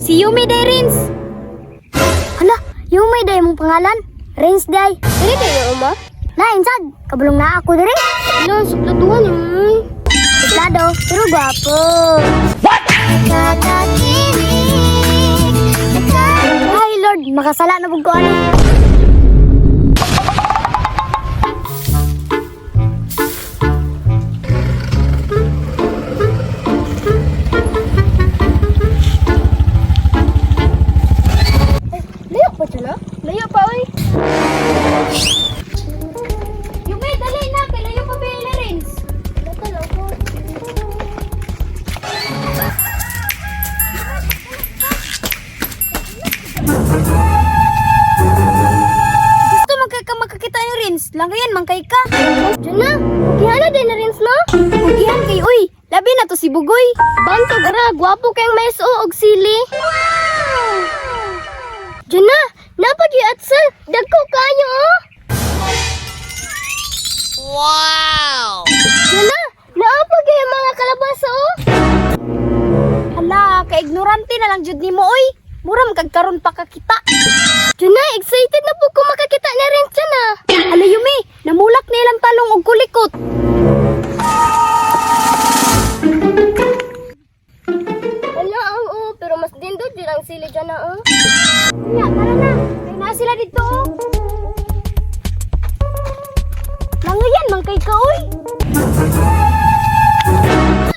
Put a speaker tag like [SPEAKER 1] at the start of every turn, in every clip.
[SPEAKER 1] Si Yumi day, Rins. Hala, Yumi day mong pangalan. Rins day.
[SPEAKER 2] Dili kayo uma?
[SPEAKER 1] Lain sad, kabulong na ako diri.
[SPEAKER 2] Hala, supladuhan mo.
[SPEAKER 1] Suplado, pero gwapo. What? Ay Lord, makasala na pud ko ani.
[SPEAKER 2] Layo pa dyan ah. Layo pa oy.
[SPEAKER 1] Yumi, dali na, kay layo pa ba Rins?
[SPEAKER 2] Nakala ko.
[SPEAKER 1] Gusto man kay ka makakita ni Rins, langayan man kay ka.
[SPEAKER 2] Diyan na. Gihala din na Rins no?
[SPEAKER 1] Pugihan kay uy, labi na to si Bugoy.
[SPEAKER 2] Bantog ra, gwapo kayong mais o og sili. Diyan na, napag-iatsal. Dagko kayo oh. Wow! Diyan na, naapag yung mga kalabasa oh.
[SPEAKER 1] Hala, ka-ignorante na lang jud nimo oy. Mura man kag karon pa kakita.
[SPEAKER 2] Diyan na, excited na po ko makakita na Rins dyan ah.
[SPEAKER 1] Hala Yumi, namulak na ilang talong og kulikot.
[SPEAKER 2] Wala ang oh, pero mas dindot dyan ang sili dyan na oh.
[SPEAKER 1] Nya, tara na. Kay naa sila dito oh. Langayan man kay ka oy.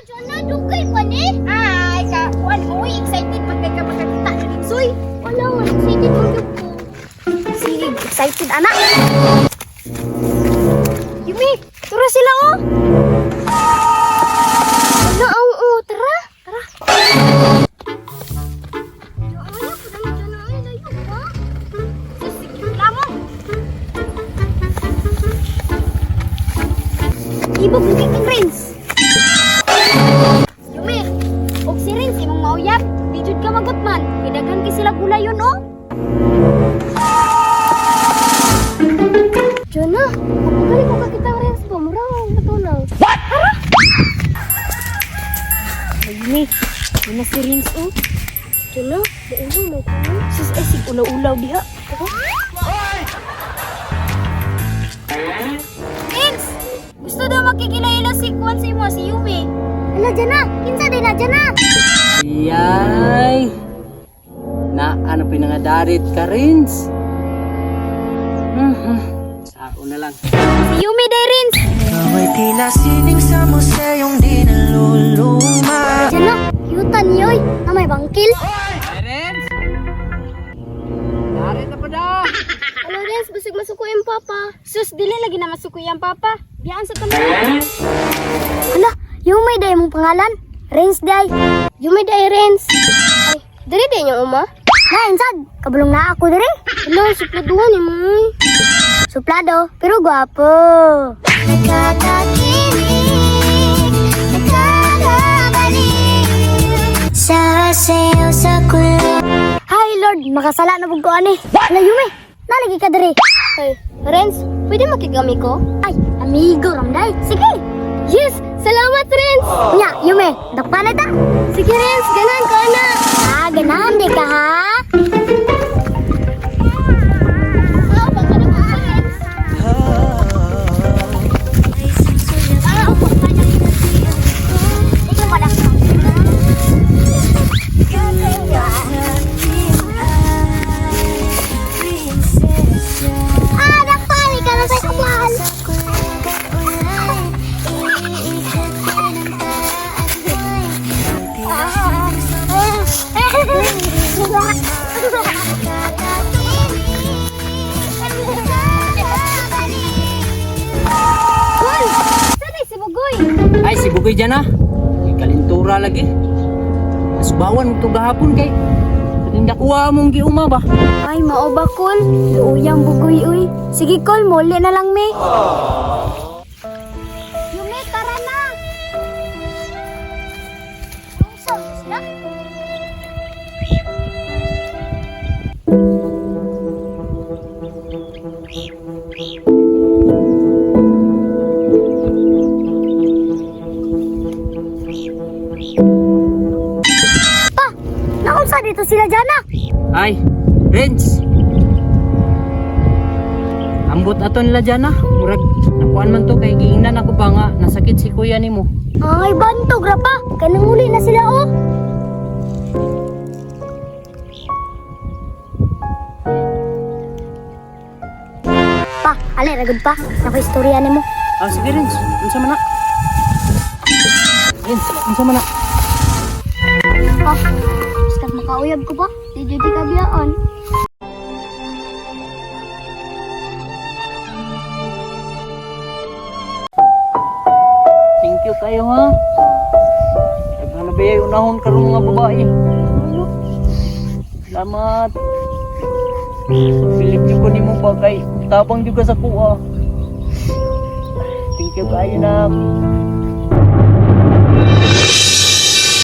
[SPEAKER 2] Diyan na, dugay pa ni.
[SPEAKER 1] Ay, ka kuan oy, excited man kay ka makakita ni Rins oy.
[SPEAKER 2] Wala nga, excited man gyud ko.
[SPEAKER 1] Sige, excited anak. Yumi, tara sila oh.
[SPEAKER 2] Wala ang oh, tara.
[SPEAKER 1] Tara.
[SPEAKER 2] Ayaw ko dami dyan na, ay, layo pa.
[SPEAKER 1] Sus, sige mo. Ibog mo kay kang Rins. Yumi, og si Rins imong mauyab, di jud ka magutman. Kay daghan kay sila gulayon oh.
[SPEAKER 2] Diyan na, kapag ko kakita ang Rins ba, mura ang matunaw.
[SPEAKER 1] Ay, Yumi, yun na si Rins oh.
[SPEAKER 2] Diyan na, maulo na ko.
[SPEAKER 1] Sus, ay sig ulaw-ulaw diha. Rins! Gusto daw makikilaila si Kwan sa imo, si Yumi.
[SPEAKER 2] Ala, dyan na! Kinsa din na, dyan na!
[SPEAKER 3] Yay! Na ano pinangadarit ka, Rins? Sako na lang.
[SPEAKER 1] Si Yumi day, Rins!
[SPEAKER 4] Ako'y tila sining sa museyong di naluluma.
[SPEAKER 2] Diyan na, cute niyo oy. Na may bangkil.
[SPEAKER 3] Hey, Rins! Darit na pa da!
[SPEAKER 2] Ano Rins, basig masuko yung papa.
[SPEAKER 1] Sus, dili lagi na masukoy ang papa. Biyaan sa tanan.
[SPEAKER 2] Ala, Yumay day mong pangalan. Rins day. Yumay day, Rins. Ay, diri din yung uma.
[SPEAKER 1] Lain sad, kabulong na ako diri.
[SPEAKER 2] Ala, supladuhan ni mo.
[SPEAKER 1] Suplado, pero gwapo.
[SPEAKER 2] Sa sayaw sa kulay.
[SPEAKER 1] Hi Lord, makasala na pud ko ani. Ala Yumi, nalagi ka diri.
[SPEAKER 2] Ay, Renz, pwede makigami ko?
[SPEAKER 1] Ay, amigo ramday. Sige.
[SPEAKER 2] Yes! Salamat, Renz!
[SPEAKER 1] Nya, Yumi, dakpa na ta.
[SPEAKER 2] Sige, Renz, ganan ka na!
[SPEAKER 1] Ah, ganahan di ka ha.
[SPEAKER 2] Ah, baka na po si Renz.
[SPEAKER 1] Ah, opo, kanya. Ikaw wala.
[SPEAKER 2] Ah, dakpa! Ikaw na sa kamahal!
[SPEAKER 1] Kol, saan si Bugoy?
[SPEAKER 3] Ay, si Bugoy dyan ah. Kay kalintura lagi. Asubawan mo to gahapon kay. Kaning nakuha mong giuma ba?
[SPEAKER 1] Ay, mao ba, Kol? Luuyang Bugoy, uy. Sige, Kol, muli na lang, me. Yumi, tara na.
[SPEAKER 2] Pa! Naunsa dito si sila Jana.
[SPEAKER 3] Ay, Renz. Ambot ato nila dyan ah. Murag, nakuan man to kay giingnan ako ba nga nasakit si kuya nimo.
[SPEAKER 2] Ay, bantog ra pa. Kay nanguli na sila oh. Pa, ali ragod pa. Nako istorya nimo.
[SPEAKER 3] Ah, sige Renz, unsa man na? Renz, unsa man na?
[SPEAKER 2] Pa, basta makauyab ko pa. Di jud ka biyaan.
[SPEAKER 3] Thank you kayo ha. Daghan na ba yung unahon karon mga babae? Salamat. Bilib jud ko nimo pa kay tabang jud ka sa kuha. Thank you kayo na.